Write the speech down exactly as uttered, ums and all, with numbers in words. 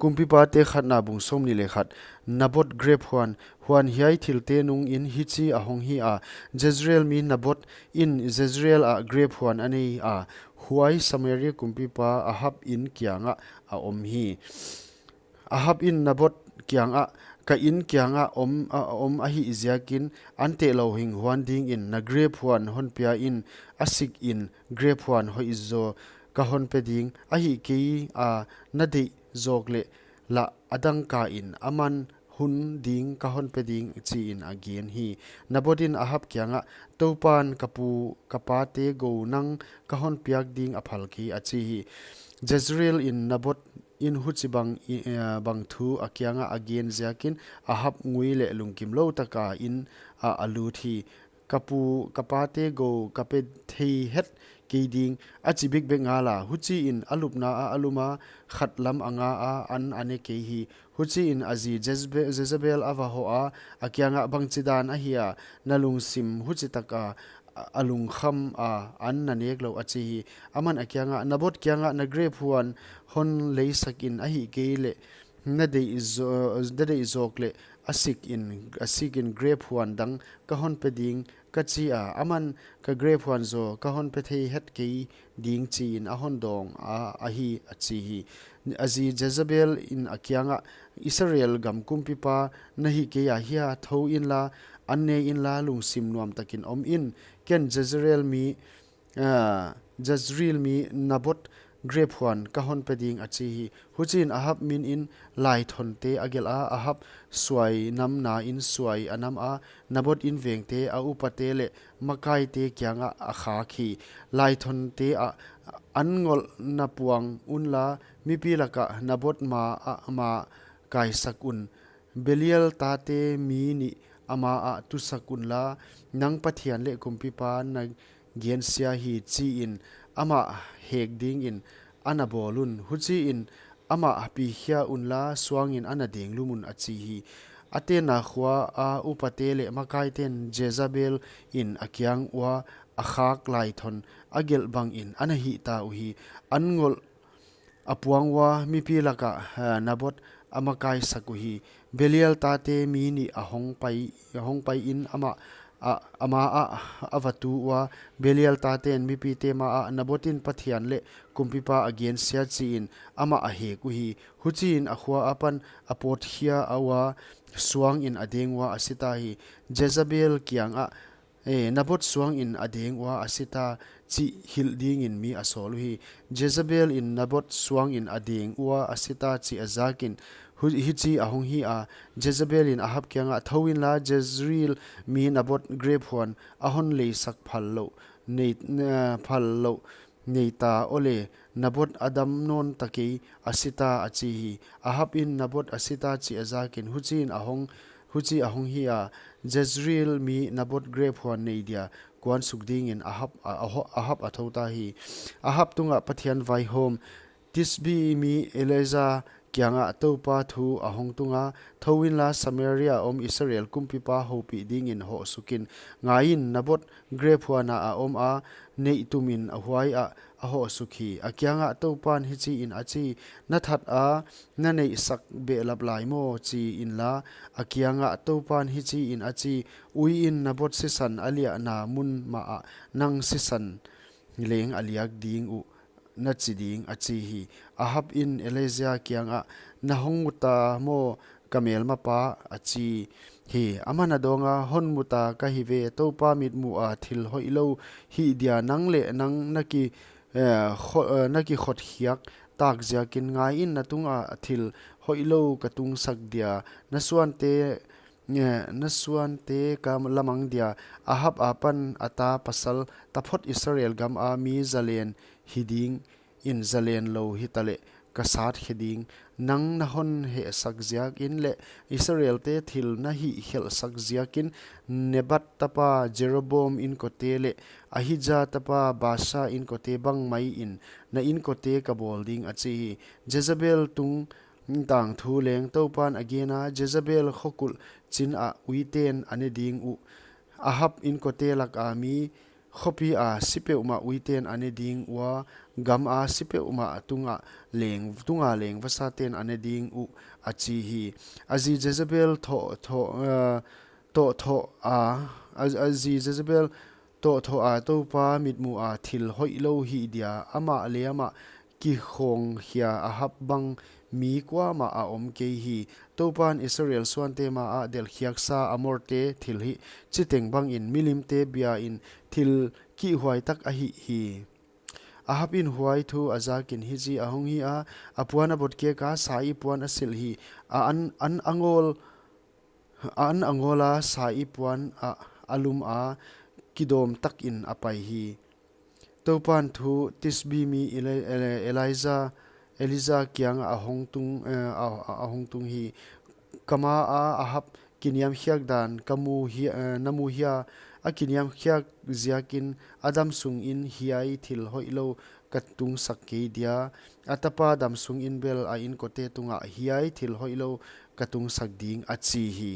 Kumpipate khatna bung sawmnih leh khat. Naboth grep huan. Huan hiai thilte nungin hichi a hong hi a, Jezreel mi Naboth in Jezreel ah grep huan a nei a, huai Samaria kumpipa Ahab in kiangah a om hi. Ahab in Naboth kiangah, ka in kiangah om, a, a om ahih ziakin, an teh lou hing huan dingin na grep huan hon pia in, a sik in grep huan hoih zaw ka hon pe ding, ahihkeileh na deih zawk leh lah a dangka in aman hun ding ka hon pe ding, chiin a gen hi. Naboth in Ahab kiangah, Toupan ka pu ka pate gou nang ka hon piak ding a phal kei, a chi hi. Jezreel in Naboth in huchibang i, eh, bang thu a kiangah a gen ziakin Ahab ngui leh lungkim lou taka in ah a lut hi. Ka pu ka pate gou ka pe thei het kei ding, a chi bikbek ngal a. Huchiin a lupna ah a lum a, khat lam a nga a, an a ne kei hi. Huchiin a zi Jezbe-, Jezebel a va hoh a, a kiangah, bangchidan ahia, na lungsim huchitaka a lungkham a, an na nek lou, a chi hi. Aman a kiangah, Naboth kiangah na grep huan hon leisak in, ahihkeileh na deih zo-, na deih zawk leh a sik in, a sik in grep huan dang ka hon pe ding, ka chi a, aman ka grep huan zaw ka hon pe thei het kei ding, chiin a hon dawng a, ahi, a chi hi. A zi Jezebel in a kiangah, Israel gam kumpipa na hi kei ahia, thou inla, an ne inla, lungsim nuam takin om in, ken Jezreel mi, ah, Jezreel mi Naboth grep huan ka hon pe ding, a chi hi. Huchiin Ahab min in laithonte a gelh a, Ahab suai namna in suai a nam a, Naboth in vengte, a upate leh makaite kiangah a khak hi. Laithonte ah, an ngolhna puang unla, mipi lakah Naboth ma ah ma kaisak un. Belial tate mi nih ama ah tusak unla, nang Pathian leh kumpipa na gensia hi, chiin amah hek dingin a na bawl un. Huchiin amah pikhia unla, suangin a na deng lum un, a chi hi. A tenna khua a upate leh makaiten Jezebel in a kiang ua a khak laithon a gelh bangin a na hih ta uhi. An ngolh a puang ua, mipi lakah, eh, Naboth a makaisak uhi. Belial tate mi nih a hong pai, a hong pai in amah, a, ama ah a va tu ua, Belial taten mipite ma ah, Naboth in Pathian leh kumpipa a gensia, chiin amah a hek uhi. Huchiin a khua apan a pawtkhia a ua, suangin a deng ua a si ta hi. Jezebel kiangah, eh, Naboth suangin a deng ua a si ta, chih hilh dingin mi a sawl uhi. Jezebel in Naboth suangin a deng ua a si ta chih a zakin, hu-, hichi a hong hi a, Jezebel in Ahab kiangah, thou inla, Jezreel mi Naboth grep huan a hon leisak phal lou, nei, eh, phal lou nei ta, aw leh, Naboth a dam nawn ta kei, a si ta, a chi hi. Ahab in Naboth a si ta chih a zakin, huchiin a hong, huchi a hong hi a, Jezreel mi Naboth grep huan nei dia kuan suk dingin Ahab, a, a ho-, Ahab a thou ta hi. Ahab tungah Pathian vaihawm. Tisbi mi Eliezer kiangah Toupa thu a hong tung a, thou inla, Samaria a om Israel kumpipa houpih dingin hoh suk in. Ngai in, Naboth grep huan ah a om a, neih tumin a huai ah a hoh suk hi. A kiangah Toupan hichiin a chi, na that a, na neihsak behlap lai maw, chi inla. A kiangah Toupan hichiin a chi, ui in, Naboth sisan a liahna mun mah ah nang sisan leng a liak ding uh, na chi ding, a chi hi. Ahab in Eliezer kiangah, na hong mu ta maw, ka melmapa, a chi hi. Aman a dawng a, hon mu ta ka hi ve, Toupa mitmuh a thil hoihlou hih dia, nang leh nang na ki, eh, kho-, eh, na kikhotkhiak tak ziakin. Ngai in, na tungah thil hoihlou ka tungsak dia, na suante, eh, na suante ka lamang dia. Ahab apan a ta pasal taphot Israel gam a mi zalen hi dingin zalen lou hita leh ka sat khe ding. Nang na hon hehsak ziakin leh Israelte thil na hihkhelhsak ziakin, Nebat tapa Jeroboam inkote leh Ahijah tapa Baasha inkote bang maiin na inkote ka bawl ding, a chi hi. Jezebel tung tangthu leng Toupan a gen a, Jezebel khokulh chin ah uiten a ne ding uh. Ahab inkote lak a mi Khopia si peuhmah uiten a ne ding ua, gama si peuhmah tunga leng, tunga leng vasaten a ne ding uh, a chi hi. A zi Jezebel thoh, thoh, uh, thoh, thoh a, a, a zi Jezebel thoh, thoh a, Toupa mitmuh a thil hoihlou hih dia, amah leh amah kikhong khia Ahab bang mi kuamah a om kei hi. Toupan Israel suante maah delhkhiaksa Amorte thilhih chiteng bangin milimte biain thil kihhuai tak a hih hi. Ahabin huai thu a zakin hichi a hong hi a, a puan a botkeka, sai puan a silh hi. A an, an a ngawl, a an a ngawla, sai puan a, a lum a, kidawm takin a pai hi. Toupan thu Tisbi mi Eli-, Eli-, Elijah, Elijah kiangah a hong tung, eh, a, a, a hong tung hi. Ka maah Ahab kiniamkhiak dan ka mu hi, eh, na mu hia? A kiniamkhiak ziakin a dam sungin hiai thil hoihlou ka tungsak kei dia, a tapa dam sungin bel a inkote tungah hiai thil hoihlou ka tungsak ding, a chi hi.